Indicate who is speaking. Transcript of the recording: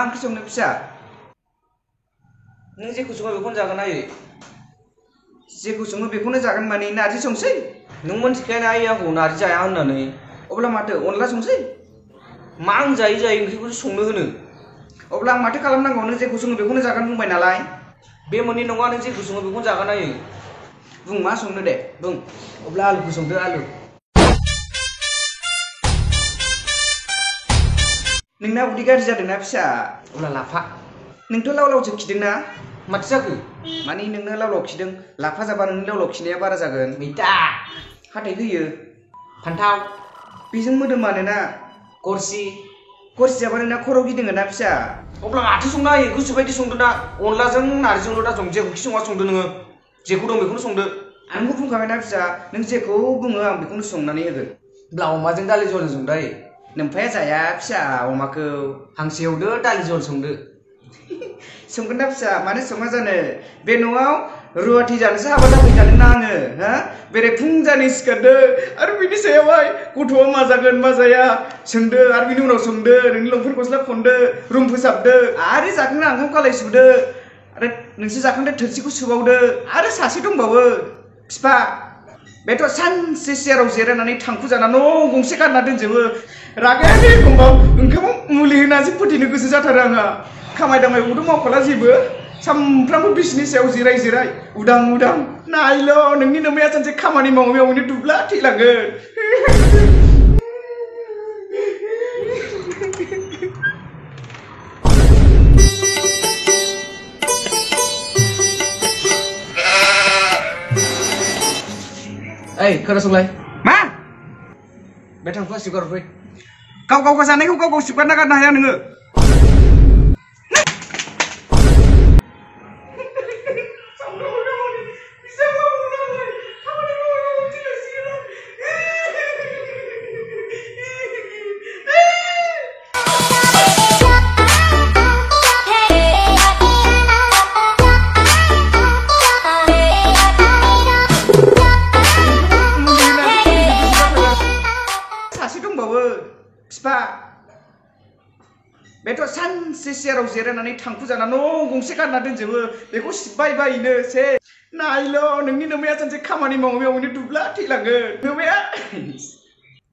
Speaker 1: मा ओंख्रि संनो फिसा?
Speaker 2: नों जेखौ सङो बेखौनो जागोन आयै।
Speaker 1: जेखौ सङो बेखौनो जागोन माने नारजि संसै?
Speaker 2: नों मोनथिखायाना आयै आंखौ नारजि जाया होननानै।
Speaker 1: अब्ला माथो अनला संसै?
Speaker 2: मा आं जायै जायै ओंख्रिखौसो संनो होनो।
Speaker 1: अब्ला आं माथो खालामनांगौ नों जेखौ सङो बेखौनो जागोन बुंबाय नालाय।
Speaker 2: बे मोननै नङा नों जेखौ सङो बेखौनो जागोन आयै।
Speaker 1: बुं मा संनो दे बुं।
Speaker 2: अब्ला आलुखौ संदो आलु।
Speaker 1: नोंना उदै गाज्रि जादोंना फिसा?
Speaker 2: अब्ला लाफा।
Speaker 1: नोंथ' लाव लावसो खिदोंना?
Speaker 2: माथो जाखो?
Speaker 1: माने नोंनो लाव लाव खिदों। लाफा जाबा नोंनि लाव लाव खिनाया बारा जागोन।
Speaker 2: मैथा।
Speaker 1: हाथाय होयो।
Speaker 2: फान्थाव।
Speaker 1: बेजों मोदोमानोना।
Speaker 2: गरसि।
Speaker 1: गरसि जाबा नोंना खर' गिदिङो ना फिसा?
Speaker 2: अब्ला माथो संनो हायो गोसोबायदि संदो दा। अनलाजों नारजिजोंल' दा सं जेखौखि सङा संदो नोङो। जेखौ दं बेखौनो संदो।
Speaker 1: आंबो बुंखाबायना फिसा नों जेखौ बुङो आं बेखौनो संनानै होगोन।
Speaker 2: अब्ला अमाजों दालि जहलजों संदो आयै।
Speaker 1: नोमफाया जाया फिसा अमाखौ।
Speaker 2: हांसो एवदो दालि जहल संदो।
Speaker 1: संगोन ना फिसा मानो सङा जानो। बे न'आव रुवाथि जानोसो हाबा जाफैखादोंना आङो हा बेरेफुंजानि सिखारदो आरो बिनि सायावहाय गथ'आ मा जागोन मा जाया सोंदो आरो बिनि उनाव संदो नोंनि लंपेन्ट गस्ला खनदो रुम फोसाबदो आरो जाखांना ओंखाम खालाय सुदो आरो नोंसोर जाखांदो थोरसिखौ सुबावदो आरो सासे दंबावो बिफा बेथ' सानसे सियाराव जिरायनानै थांखु जाना न' गंसे गारना दोनजोबो रागायानो एखमबा ओंखामाव मुलि होनासो फोथैनो गोसो जाथारो आंहा खामाय दामायखौथ' मावखाला जेबो सामफ्रामबो बिसिनि सायाव जिराय जिराय उदां उदां नायल' नोंनि नोमैया सानसे खामानि मावै मावैनो दुब्ला थैलांगोन।
Speaker 2: ओइ खोनासंलाय
Speaker 1: मा?
Speaker 2: बे थां प्लास्टिक गार फै।
Speaker 1: गाव गाव जानायखौ गाव गाव सिबगारना गारनो हाया नोङो। बिफा बेथ' सानसे सियाराव जिरायनानै थांखु जाना न' गंसे गारना दोनजोबो बेखौ सिबबाय बायनो से नायल' नोंनि नोमैया सानसे खामानि मावै मावैनो दुब्ला थैलांगोन नोमैया